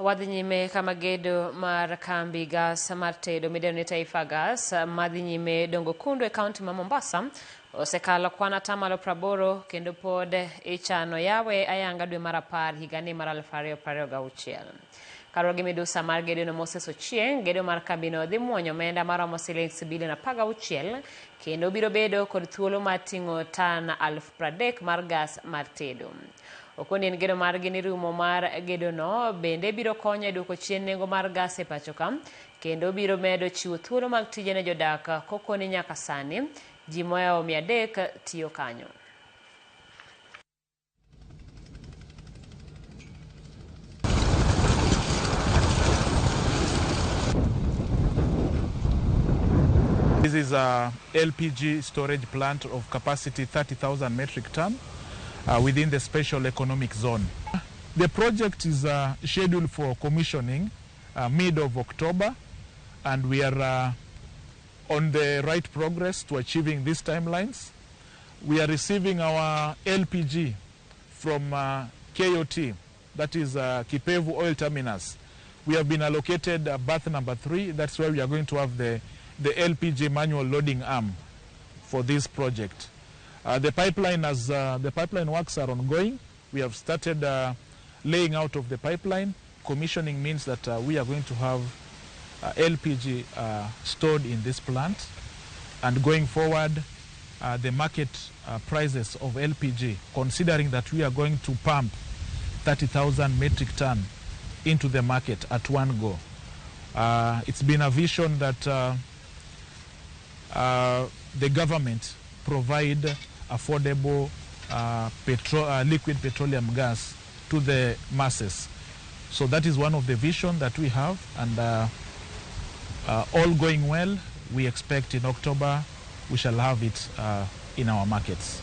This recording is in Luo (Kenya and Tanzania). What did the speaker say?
Wadhi nyime kama gedo mar kambi gas mar tedo midendo ni Taifa Gas madhi nyime dongo kundu e kaunti ma Mombasa osekalo kwan atamalo 80 kendo pod ichano yawe ayanga dwe mar 10 higani mar 2026. Kaluwore gi midusa mar gedono Moses Ochieng, gedo mar kambino dhi muonyo omenda maromo silings bilion 16 kendo biro bedo kod thuolo mar ting'o tan 30,000 mar gas mar tedo. Okoni en gedo margi ni rumo mar gedono bende biro konyo e duoko chien nengo mar gas e pacho ka kendo biro medo chiwo thuolo mag tije ne jodak kokoni nyaka sani ji mohewo 300 tiyo kanyo. This is a LPG storage plant of capacity 30,000 metric ton within the special economic zone. The project is scheduled for commissioning mid of October, and we are on the right progress to achieving these timelines. We are receiving our LPG from KOT, that is Kipevu Oil Terminus. We have been allocated berth number 3. That's where we are going to have the LPG manual loading arm for this project. The pipeline works are ongoing. We have started laying out of the pipeline. Commissioning means that we are going to have LPG stored in this plant, and going forward, the market prices of LPG, considering that we are going to pump 30,000 metric ton into the market at one go. It's been a vision that the government provide affordable liquid petroleum gas to the masses. So that is one of the vision that we have, and all going well, we expect in October we shall have it in our markets.